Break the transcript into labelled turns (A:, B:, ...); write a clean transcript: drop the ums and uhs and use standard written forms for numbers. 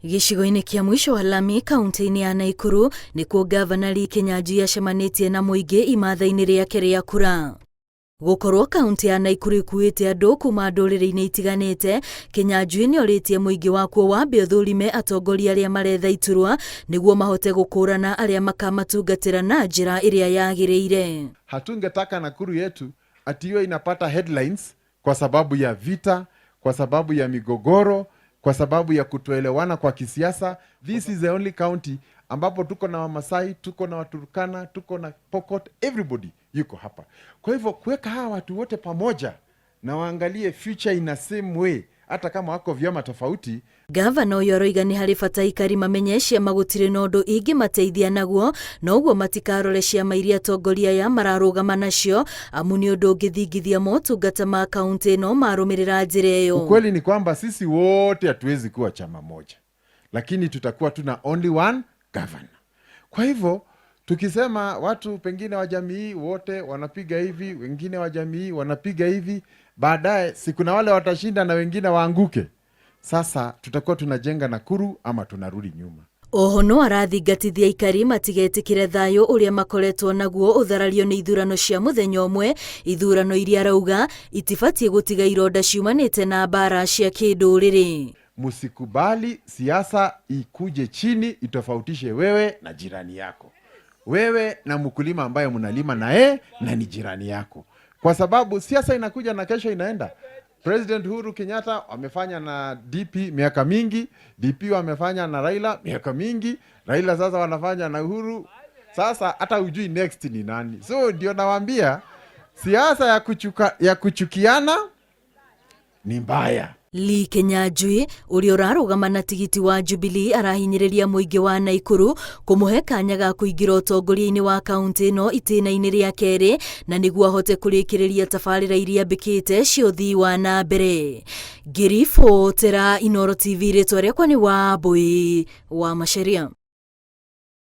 A: Gĩcigo-inĩ kĩa mũico wa lami kaunti-inĩ ya Naikuru nĩkuo Ngavana Lee Kinyanjui acemanĩtie na mũingĩ imatha-inĩ rĩake rĩa kura. Gũkorwo kaunti ya Naikuru ĩkuĩte andũ kuma ndũrĩrĩ-inĩ itiganĩte, Kinyanjui nĩorĩtie mũingĩ wakuo wambe ũthũrime atongoria arĩa maretha iturwa nĩguo mahote gũkũrana arĩa makamatungatĩra na njĩra ĩrĩa yagĩrĩire.
B: Hatungetaka Nakuru yetu ati iwe inapata headlines kwa sababu ya vita, kwa sababu ya migogoro, kwa sababu ya kutoelewana kwa kisiasa. This is the only county ambapo tuko na Wamasai, tuko na Waturkana, tuko na Pokot, everybody yuko hapa. Kwa hivyo kuweka hawa watu wote pamoja na waangalie future in a same way, hata kama wako vyama tofauti.
A: Gavana ũyũ aroiga nĩ harĩ bata aikari mamenye ciama gũtirĩ na ũndũ ingĩmateithia naguo, noguo matikarore ciama iria atongoria aya mararũgama nacio, amu nĩ ũndũ ũngĩthingithia motungata ma kaunti ĩno marũmĩrĩra njĩra ĩyo.
B: Ukweli ni kwamba sisi wote hatuwezi kuwa chama moja, lakini tutakuwa tuna only one governor. Kwa hivyo tukisema watu pengine wa jamii wote wanapiga hivi, wengine wa jamii wanapiga hivi, baadaye si kuna wale watashinda na wengine waanguke. Sasa tutakuwa tunajenga Nakuru ama tunarudi nyuma?
A: Oho no arathingatithia aikari matigetĩkĩre thayũ ũrĩa makoretwo naguo ũtharario nĩ ithurano cia mũthenya ũmwe, ithurano iria arauga itibatiĩ gũtiga ironda ciumanĩte na mbara cia kĩndũrĩrĩ.
B: Msikubali siasa ikuje chini itofautishe wewe na jirani yako, wewe na mkulima ambaye mnalima na yeye na ni jirani yako, kwa sababu siasa inakuja na kesho inaenda. President Uhuru Kenyatta wamefanya na DP miaka mingi, DP wamefanya na Raila miaka mingi, Raila sasa wanafanya na Uhuru. Sasa hata hujui next ni nani. So ndio nawaambia siasa ya kuchukiana ni mbaya.
A: Lee Kinyanjui ũrĩa ũrarũgama na tigiti wa Jubilee arahinyĩrĩria mũingĩ wa Naikuru kũmũhe kanya ga kũingĩra ũtongoria-inĩ wa kaunti ĩno itĩna-inĩ rĩa kerĩ na nĩguo ahote kũrĩkĩrĩria tabarĩra iria ambĩkĩte cia ũthii wa na mbere. Ngĩribotera Inooro TV, rĩtwa rĩakwa nĩ Wambui wa Macharia.